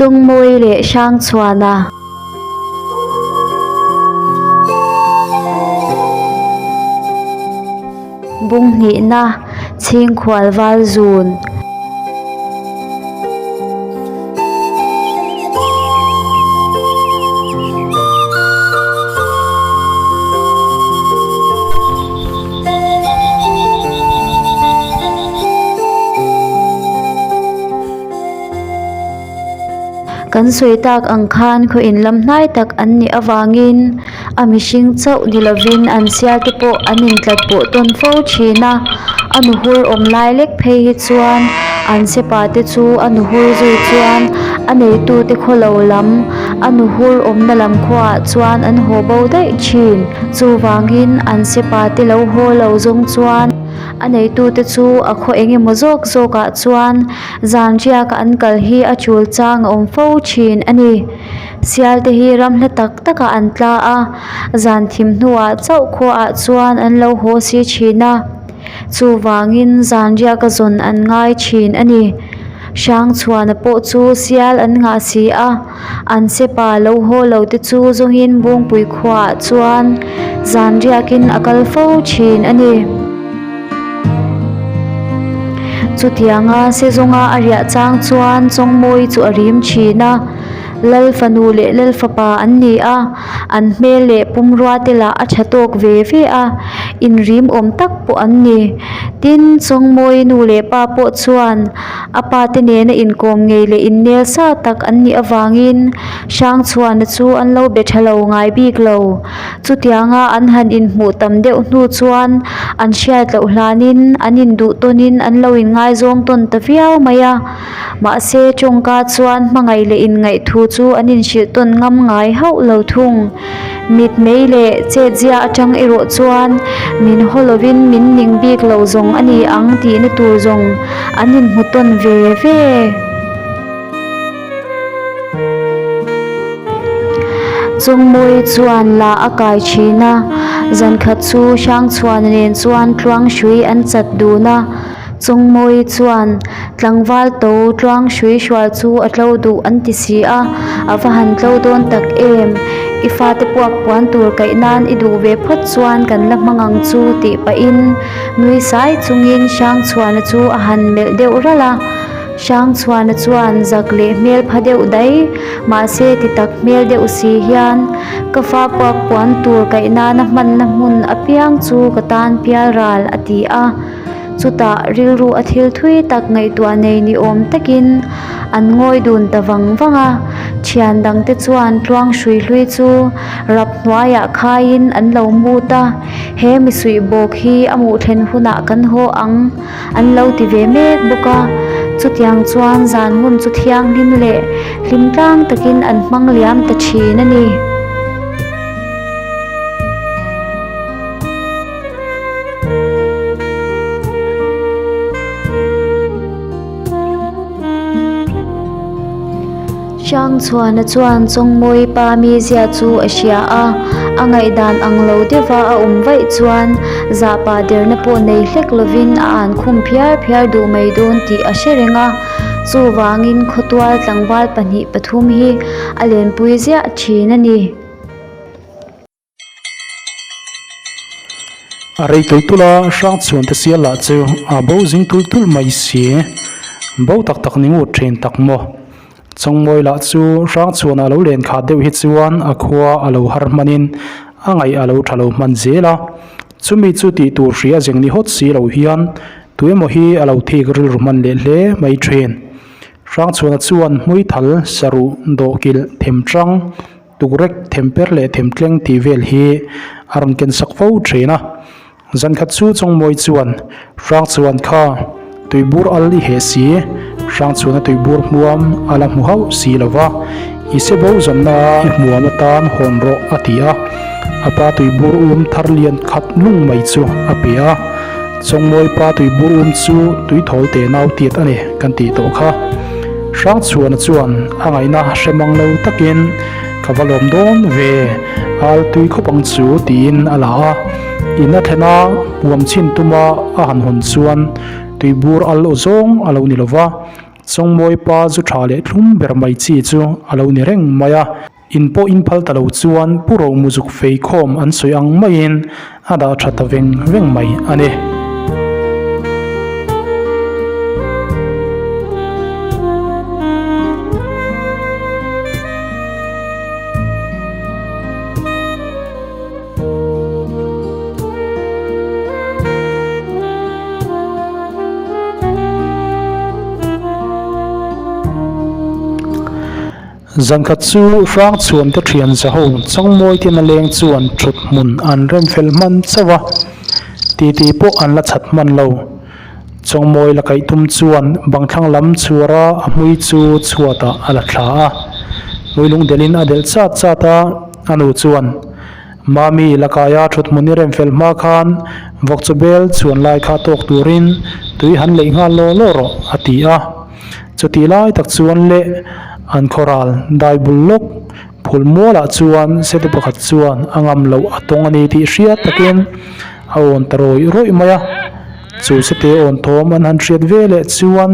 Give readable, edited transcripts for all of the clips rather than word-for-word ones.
Chungmawi leh Hrangchhuana. Bung hnihna, Chhingkhual val zun. Kan sawi tak ang khan khaw in lam hnai tak an nih avangin a mihring chauh ni lovin an sial te pawh an intlat pawh tawn fo thin a, a nuhur awm lai lek phei hi chuan an sepa te chu a nuhur zui chuan a neitu te khaw lo lam a nuhur awmna lam khuaah chuan an haw bo daih thin. Chuvangin an sepa te lo haw lo zawng chuan a neitute chu a khaw eng emaw zawk zawkah chuan zan riaka an kal hi a tul chang a awm fo thin a ni. Sial te hi ram hla tak takah an tla a, zan thim hnuah chauh khuaah chuan an lo haw si thin a. Chuvangin zan riaka zawn an ngai thin a ni. Hrangchhuana pawh chu sial an ngah si a. An sepa lo haw lo te chu zawngin Bawngpui khuaah chuan zan riakin a kal fo thin a ni. Chutianga se zawnga a riah chang chuan Chawngmawi chu a rim thin a, Lal fanu leh Lal fapa an ni a, an hmel leh pumrua te lah a tha tawk ve ve a, inrim awm tak pawh an ni. Tin, Chawngmawi nu leh pa pawh chuan A pa te nena inkawm ngei leh innel sa tak an nih avangin Hrangchhuana chu an lo be tha lo ngai bik lo. Chutianga an han inhmuh tam deuh hnu chuan an hriat loh hlanin an induh tawnin an lo inngaizawng tawn ta viau mai a. Mahse tawngka chuan hmangaih leh inngaih thu chu an inhrilh tawn ngam ngai hauh lo thung. Mit mei leh chetzia atang erawh chuan min haw lovin min ning bik lo zawng a ni ang tihna tur zawng an inhmu tawn ve ve. Chawngmawi chuan la a kai thin a, zankhat chu Hrangchhuana nen chuan tluang hrui an chat dun a. Chawngmawi chuan tlangval to tluang hrui hrual chu a tlo duh an ti si a, a va han tlo dawn tak em? I fate puak puan tur kaih nan i duh ve phawt chuan kan la hmang ang chu tih pahin nui sai chungin Hrangchhuana chu a han melh deuh ralh a. Hrangchhuana chuan zak leh hmel pha deuh dai mahse ti tak hmel deuh si hian ka fa puak puan tur kaih nana hmanna hmun apiang chu ka tan pial ral a ti a. Chutah rilru a thil thui tak ngaihtuah nei ni awm takin an ngawi dun ta vang vang a, thian dangte chuan tluang hrui hlui chu rap hnuaiah khaiin an lo mut a, he misuih bawk hi a muh thlen hunah kan haw ang an lo ti ve mek bawk a, chutiang chuan zan hun chu thianghlim leh hlim tlang takin an hmang liam ta thin a ni. Hrangchhuana chuan Chawngmawi pa mizia chu a hria a, a ngaihdan ang lo deuha a awm vaih chuan zahpah derna pawh nei hlek lovin a an khum phiar phiar duh mai dawn tih a hre reng a, chuvangin khawtual tlangval pahnih pathum hi a lenpui ziah thin a ni. A rei tul tul a, Hrangchhuan te sial lah chu a bo zing tul tul mai si. Bo tak tak ni ngut thin tak maw. Chawngmawi lah chu Hrangchhuan a lo len khat deuh hi chuan a khua a lo har hmanin a ngaih a lo tha lo hman zel a. Chumi chu tih tur hria zeng ni hawt si lo hian tuemaw hi a lo thik rilru hman leh hle mai thin. Hrangchhuana chuan hmuithal saruh dawhkilh themchang Tukrek themper leh themtleng tih vel hi a rawn ken sak fo thin a. Zankhat chu Chawngmawi chuan Hrangchuan kha tuibur al i heh si, Hrangchuana tuibur hmuam a la hmu hauh si lo va, i se bo zawnna i hmuam atan hawn rawh a ti a. A pa tuibur um thar lian khat lung mai chu a pe a. Chawngmawi pa tuibur um chu tuithawl te nau tiat a ni kan tih tawh kha. Hrangchhuana chuan a ngaihna hre mang lo takin ka va lawm dawn ve, al tui khawp ang chu tiin a la a. In a thlen a, huam chhin tuma a han hawn chuan tuibur al aw zawng a lo ni lo va. Chawngmawi pa zu tha leh thlum ber mai chi chu a lo ni reng mai a. In pawh in phal ta lo chuan Pu Romuzuk fei khawm an sawi ang maiin a dah tha ta veng veng mai a ni. Zankhat chu Hrangchhuan te thian zaho Changmawi te na leng chuan thut hmun an rem fel hman chauh a, titi pawh an la chhat hman lo. Changmawi la kaih tum chuan bangthlang lam chhuara a hmui chu chhuatah a la thla a, hmui lung delhin a delh chat chat a, a nu chuan, Mami, la kaia thut hmun i rem fel hma khan vawkchawbel chhuan lai kha tawk turin tui han leih nghal law law rawh, a ti a. Chutih lai tak chuan leh an khawral dai bul lawk phul mualah chuan sete pakhat chuan a ngam loh a tawng a ni tih hriat takin a awn ta rawih rawih mai a. Chu sete awn thawm an han hriat ve leh chuan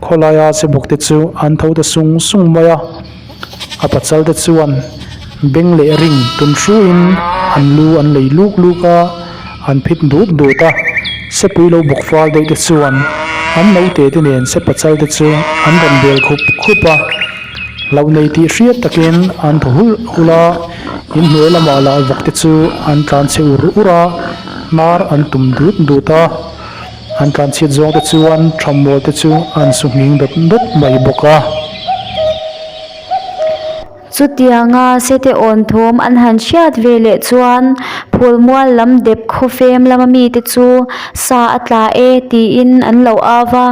khawlaia sebawk te chu an tho ta sung sung mai a. A pachal te chuan beng leh ring tum hruin an lu an lei luk luk a, an phit dut dut a. Sepui lo bawk fal deuh te chuan an naute te nen se pachal te chu an rawn bel khup khup a. Hlauh nei tih hriat takin an thaw hulh hulh a, inhnuai lamah lah vawk te chu an tlan chhe ur ur a, hnar an tum dut dut a. An tlan chhiat zawng te chuan thammawl te chu an su nghing dawt dawt mai bawk a. Chutianga sete awn thawm an han hriat ve leh chuan phulmual lam dep khawfem lama mite chu sa a tla e tiin an lo au va,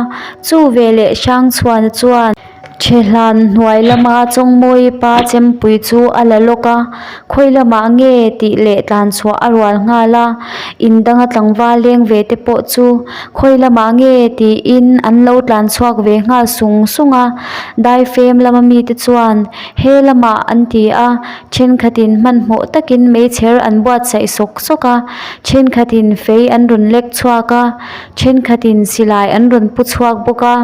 chu veleh Hrangchhuana chuan Thehlan hnuai lama Chawngmawi pa chempui chu a la lawk a, khawi lamah nge tih leh tlan chhuah a rual nghal a, in danga tlangval leng ve te pawh chu khawi lamah nge tiin an lo tlan chhuak ve nghal sung sung a, daifem lama mite chuan he lamah an ti a, thenkhatin hmanhmawh takin meichher an buatsaih sawk sawk a, thenkhatin fei an rawn lek chhuak a, thenkhatin silai an rawn pu chhuak bawk a.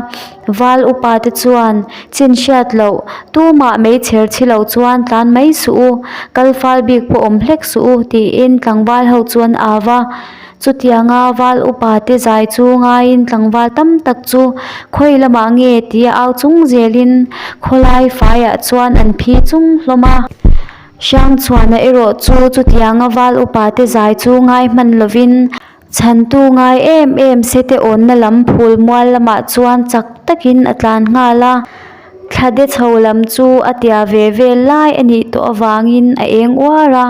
Val upa te chuan chin hriat loh, tumah meichher chhi lo chuan tlan mai suh u, kal fal bik pawh awm hlek suh u tiin tlangval ho chu an au va. Chutianga val upa te zai chu ngaiin tlangval tam tak chu khawi lamah nge tia au chung zelin khawlai faiah chuan an phi chung hlawm a. Hrangchhuana erawh chu chutianga val upa te zai chu ngai hman lovin Chhantu ngai em em sete awnna lam phul mual lamah chuan chak takin a tlan nghal a, thla de chho lam chu a tia ve vel lai a nih tawh avangin a eng uar a,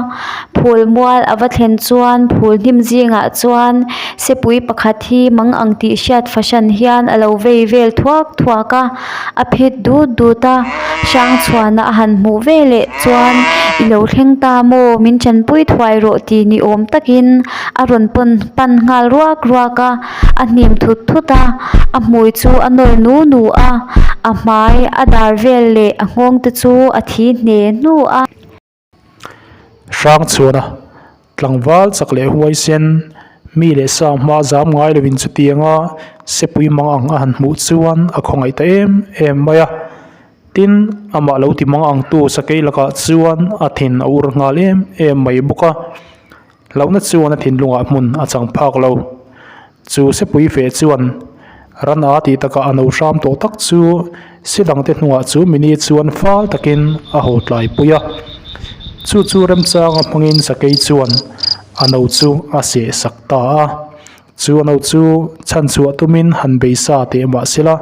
phul mual a va thlen chuan phul hnim zingah chuan sepui pakhat hi mang ang tih hriat fahran hian a lo vei vel thuak thuak a. A phit dut dut a, Hrangchhuana a han hmuh ve leh chuan i lo thleng ta maw min chanpui thuai rawh tih ni awm takin a rawn pawn pan nghal ruak ruak a, a hnim thut thut a, a hmui chu a nawr nu nu a, a hmai a dar vel leh a nghawng te chu a thi hne hnu a. Hrangchhuana tlangval chak leh huaisen mi leh sa hma zam ngai lovin chutianga sepui mang ang a han hmuh chuan a khawngaih ta em em mai a. Tin, amah lo ti mang ang tu sakei lakah chuan a thin a ur nghal em em mai bawk a. Hlauhna chuan a thinlungah hmun a chang phak lo. Chu sepui feh chuan ran a tih takah a no hram tawh tak chu si dangte hnungah chu mini chuan fal takin a haw tlai pui a. Chu chu remchanga hmangin sakei chuan a no chu a seh sak ta a. Chu a no chu chhanchhuah tumin han bei sa teh mah sela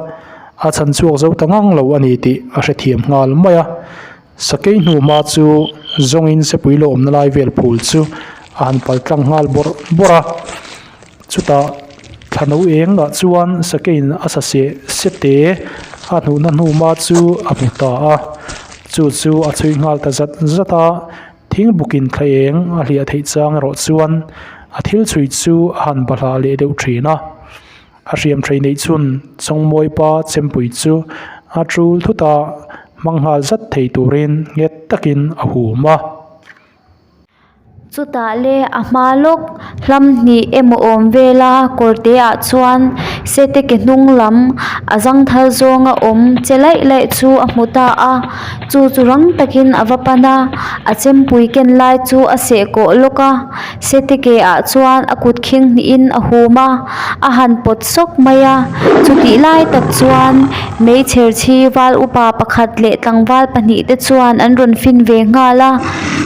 a chhanchhuak zo ta ngang lo a ni tih a hrethiam nghal mai a. Sakei hnuhma chu zawngin sepui lo awmna lai vel phul chu a han pal tlang nghal bawrh bawrh a, chutah thlano eng ah chuan sakeiin a sa seh sete a hnuhna hnuhma chu a hmu ta a, chu chu a chhui nghal ta zat zat a, thing bukin thla eng a hliah theih chang erawh chuan a thil chhui chu a han bahlah leh deuh thin a. A hriam thei neih chhun Chawngmawi pa chempui chu a tul thut a, hmang nghal zat thei turin nghet takin a hum a. Chutah le a hma lawk hlam hnih emaw awm vela kawr te ah chuan sete ke hnung lam a zangthal zawnga awm che laih laih chu a hmu ta a chu chu rang takin a va pan a a chempui ken lai chu a seh kawh lawk a sete ke ah chuan a kut khing hnihin a hum a a han pawt sawk mai a chutih lai tak chuan meichher chhi val upa pakhat leh tlangval pahnih te chuan an rawn fin ve nghal a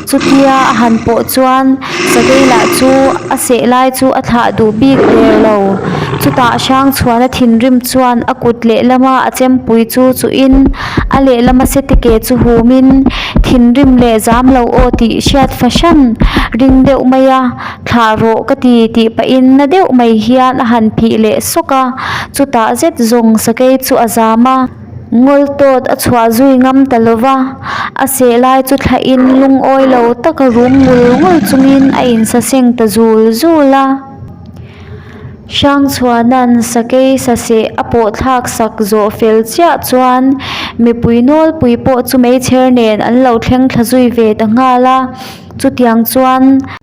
chutia a han pawh chuan sakei lah chu a seh lai chu a thlah duh bik der lo chutah Hrangchhuana thinrim chuan a kut lehlama a chempui chu chuhin a lehlama sete ke chu humin thinrim leh zam lo aw tih hriat fahran ring deuh mai a thlah rawh ka ti tih pahin na deuh mai hian a han phih leh sawk a chutah zet zawng sakei chu a zam a. Ngawl tawt a chhuah zui ngam ta lo va, a seh lai chu thlahin lungawi lo taka rum ngul ngul chungin a insaseng ta zul zul a. Hrangchhuana'n sakei saseh a pawh thlak sak zawh fel chiah chuan mipui nawlpui pawh chu meichher nen an lo thleng thla zui ve ta nghal a. Chutiang chuan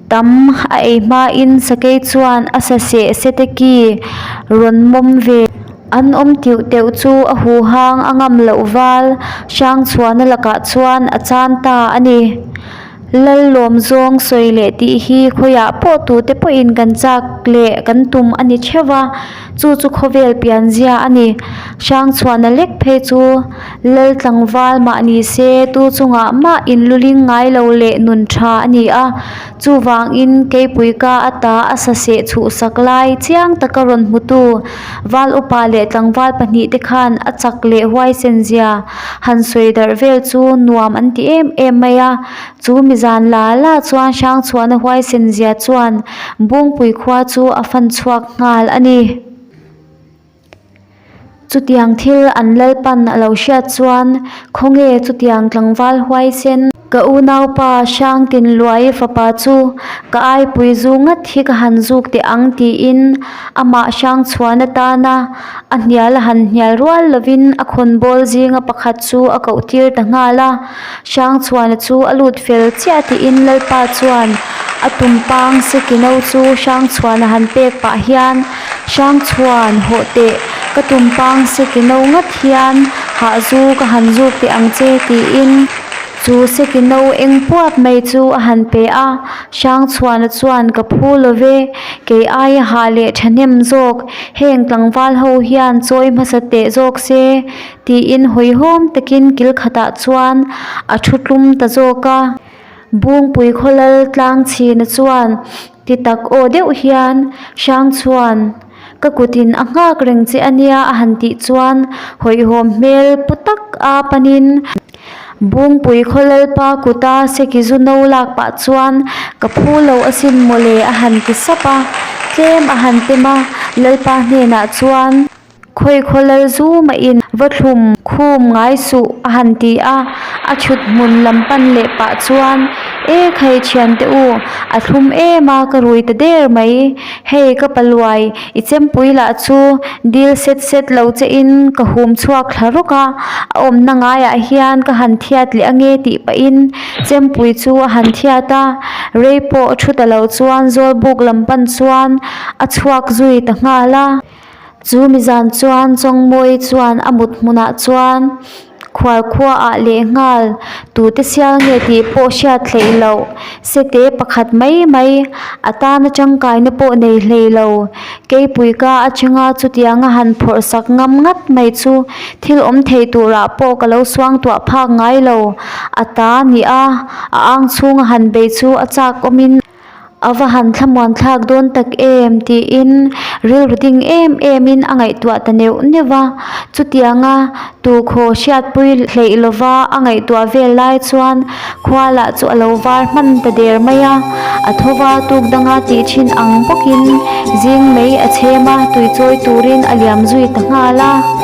tam a ei hmain sakei chuan a saseh sete ki rawn mawm ve. An awm tiu teuh chu a huhang a ngam loh val Hrangchhuana lakah chuan a chan ta a ni. Lallawm zawng sawi leh tih hi khawiah pawh tute pawhin kan chak leh kan tum a ni theuh va, chu chu khawvel pianzia a ni. Hrangchhuana lek phei chu Lal tlangval mah ni se tu chungah mah inluling ngai lo leh nun tha a ni a, chuvangin keipui ka ata a saseh chhuhsak lai chiang taka rawn hmutu Val upa leh tlangval pahnihte khan a chak leh huaisen zia han sawi darh vel chu nuam an ti em em mai a, chu mizan la la chuan Hrangchhuahna huaisen zia chuan Bungpui khua chu a fan chhuak nghal a ni. Chutiang thil an Lalpan a lo hriat chuan khawnge chutiang tlangval huaisen ka unaupa Hrangtinluai fapa chu ka aipui zu ngat hi ka han zuk teh ang tiin amah Hrangchhuan atana a hnial a han hnial rual lovin a khawnbawl zinga pakhat chu a koh tir ta nghal a. Hrangchhuana chu a lut fel chiah tiin Lalpa chuan a tumpang Sekino chu Hrangchhuana han pek pah hian Hrangchhuan hawh teh ka tumpang Sekino ngat hian hah zu ka han zuk teh ang che tiin chu Sekino eng puap mai chu a han pe a. Hrangchhuana chuan ka phu lo ve, kei aia hah leh thahnem zawk heng tlangval ho hian chawi hmasa teh zawk se Tiin hawihhawm takin kil khatah chuan a thu tlum ta zawk a. Bungpui khawlal tlang chhina chuan ti tak aw deuh hian Hrangchhuan, ka kutin a nghak reng che a nia a han tih chuan hawihhawm hmel pu tak a panin Bungpui khawlalpa kuta seki zu no lak pah chuan ka phu lo asin mawle a han ti sap a, tlem a han tem a, Lalpa hnenah chuan. Khawi khawlal zu mahin va thlum khum ngai suh a han ti a, a chhut hmun lam pan leh pah chuan E khai thiante u, a thlum em a ka rui ta der mai, hei ka paluai i chempui lah chu dil set set lo che in ka hum chhuak thla rawk a, a awmna ngaiah hian ka han thiat leh ange tih pahin chempui chu a han thiat a, rei pawh thu ta lo chuan zawlbuk lam pan chuan a chhuak zui ta nghal a. Chu mizan chuan Chawngmawii chuan a mut hmunah chuan khual khuaah leh nghal tute sial nge tih pawh hriat hleih loh sete pakhat mai mai a tana tangkaina pawh nei hlei lo. Keipui ka atanga chutianga han phawrh sak ngam ngat mai chu thil awm thei turah pawh ka lo suangtuah phak ngai lo. A ta nia a ang chhunga han bei chu a chak awmin. A va han thlamuan thlak dawn tak em? tiin rilru ding em emin a ngaihtuah ta neuh neuh a. Chutianga tukhaw hriatpui hleih lova a ngaihtuah vel lai chuan khua lah chu a lo var hman ta der mai a. A tho va tuk danga tih thin ang bawkin zing mei a chhem a, tuichawi turin a liam zui ta nghal a.